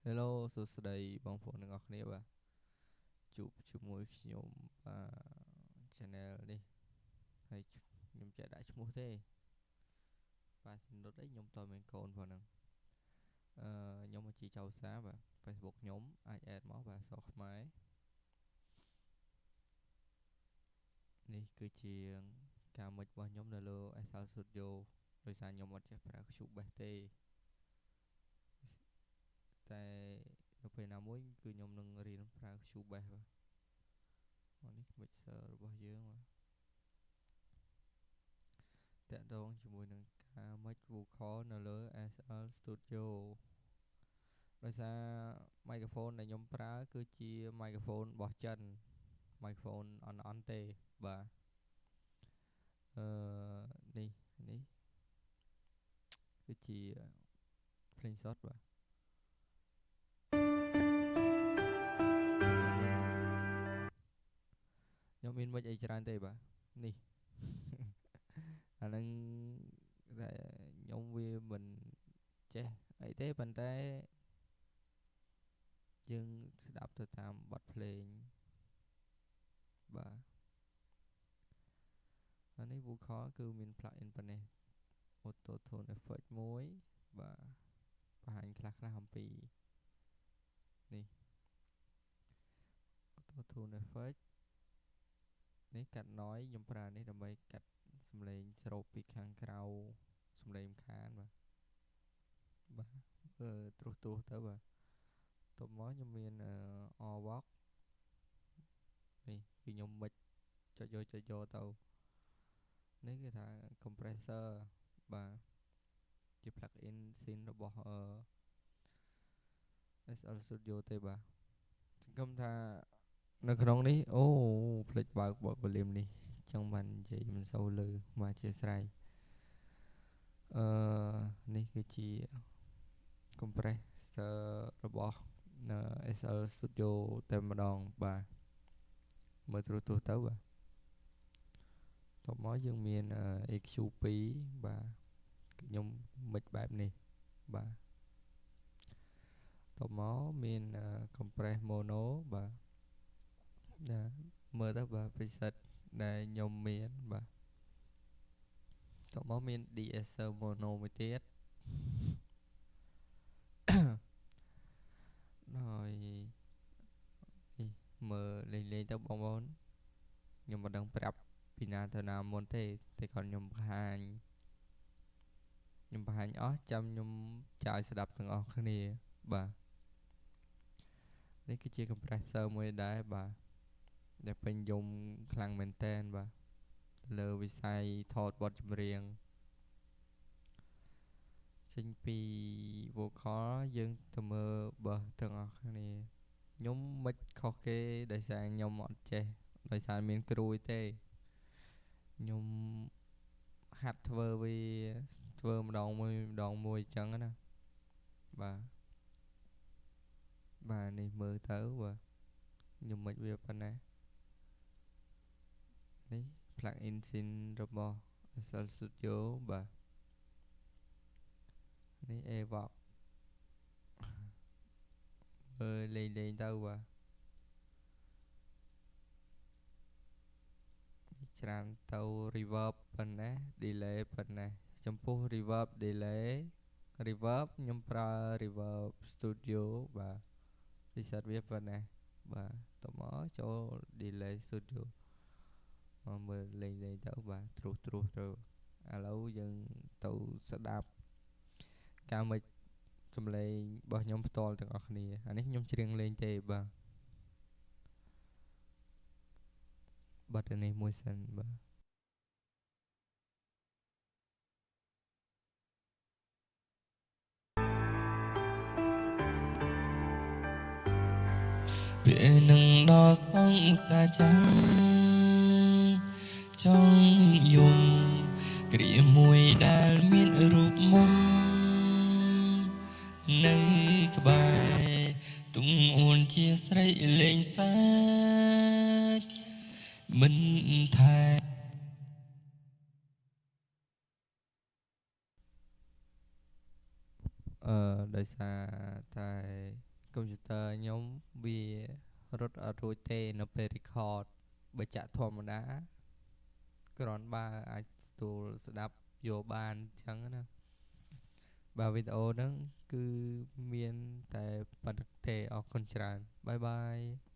Hello សួស្តីបងប្អូនទាំងអស់គ្នាបាទជួបជាមួយខ្ញុំបាទ channel នេះហើយខ្ញុំចេះដាក់ឈ្មោះទេបាទសំណុតអីខ្ញុំតមានកូនផងហ្នឹងអឺខ្ញុំមកជីចៅសាបាទ Facebook ខ្ញុំអាច add មកបាទសខ្មែរនេះគឺជាការមិចរបស់ខ្ញុំនៅលើ SL Studio ដោយសារខ្ញុំអត់ចេះប្រើ Cubase ទេតែនៅពេលណាមួយគឺខ្ញុំនឹងរៀនប្រើ Cubase បាទនេះ mixer របស់យើងបាទតាក់ទងជាមួយនឹងការ mix vocal នៅលើ SL Studio ដោយសារ microphone ដែលខ្ញុំប្រើគឺជា microphone របស់ចិន microphone អន់អន់ទេបាទអឺនេះនេះគឺជាភ្លេងសុទ្ធបាទខ្ញុំមានមិចអីច្រើនទេបាទនេះអានឹងតែខ្ញុំវាមិនចេះអីទេប៉ុន្តែយើងស្ដាប់ទៅតាមបទភ្លេងបាទអានេះ vocal គឺមាន plug in ប៉ុណ្ណេះ auto tone effect មួយបាទបង្ហាញខ្លះខ្លះអំពីនេះ auto tone effect នេះកាត់ noise ខ្ញុំប្រើនេះដើម្បីកាត់សំឡេងស្រូបពីខាងក្រៅសំឡេងខានបាទបាទត្រួសត្រាសទៅបាទតបមកខ្ញុំមាន Orvox នេះគឺខ្ញុំមិចចុចយកចុចយកទៅនេះគេថា compressor បាទជា plug in scene របស់ SL Studio ទេបាទសង្ឃឹមថានៅក្នុងនេះអូភ្លេចបើកបើក volume នេះចង់បាននិយាយមិនសូវលឺមកអធិស្ឋានអឺនេះគឺជា compressor របស់ SL Studio តែម្ដងបាទមើលត្រួសត្រាសទៅបាទតបមកយើងមាន EQ2 បាទខ្ញុំមិចបែបនេះបាទតបមកមាន compress mono បាទណាមើលទៅបាទ preset ដែលខ្ញុំមានបាទតបមកមាន DSR mono មួយទៀតហើយនេះមើលលេងលេងទៅបងប្អូនខ្ញុំមិនដឹងប្រាប់ពីណាទៅណាមុនទេតែគាត់ខ្ញុំបង្ហាញខ្ញុំបង្ហាញអស់ចាំខ្ញុំចាយស្ដាប់ទាំងអស់គ្នាបាទនេះគឺជា compressor មួយដែរបាទដែលពេញនិយមខ្លាំងមែនតែនបាទលើវិស័យថតបទចម្រៀងចេញពី vocal យើងទៅមើលបើសទាំងអស់គ្នាខ្ញុំមិនខុសគេដោយសារខ្ញុំអត់ចេះដោយសារមានគ្រូទេខ្ញុំហាត់ធ្វើវាធ្វើម្ដងមួយម្ដងមួយអញ្ចឹងណាបាទបាទនេះមើលទៅបាទខ្ញុំមិនវាប៉ុណ្ណានេះ plug in scene របស់ SL Studio បាទនេះ Evox មើលលេងលេងទៅបាទនេះច្រើនទៅ reverb ប៉ុណ្ណេះ delay ប៉ុណ្ណេះចំពោះ reverb delay reverb ខ្ញុំប្រើ reverb studio បាទ preset វាប៉ុណ្ណេះបាទតមកចូល delay studio មកមើលលេងលេងទៅបាទត្រួសត្រាសទៅឥឡូវយើងទៅស្ដាប់ការមិចសំឡេងរបស់ខ្ញុំផ្ទាល់ទាំងអស់គ្នាអានេះខ្ញុំច្រៀងលេងទេបាទបាត់នេះមួយសិនបាទ ពេលនឹងដល់សង្សារចាំចង់យំគ្រាមួយដែលមានរូបមុំនៅក្បែរទុំអូនជាស្រីលេងសាច់មិនថែ អឺដោយសារតែ កុំព្យូទ័រខ្ញុំវារត់អត់រួចទេនៅពេល record បើចាក់ធម្មតាគ្រាន់បើអាចទទួលស្ដាប់យកបានអញ្ចឹងណាបាទវីដេអូហ្នឹងគឺមានតែប៉ុណ្្នឹងទេអរគុណច្រើន bye bye។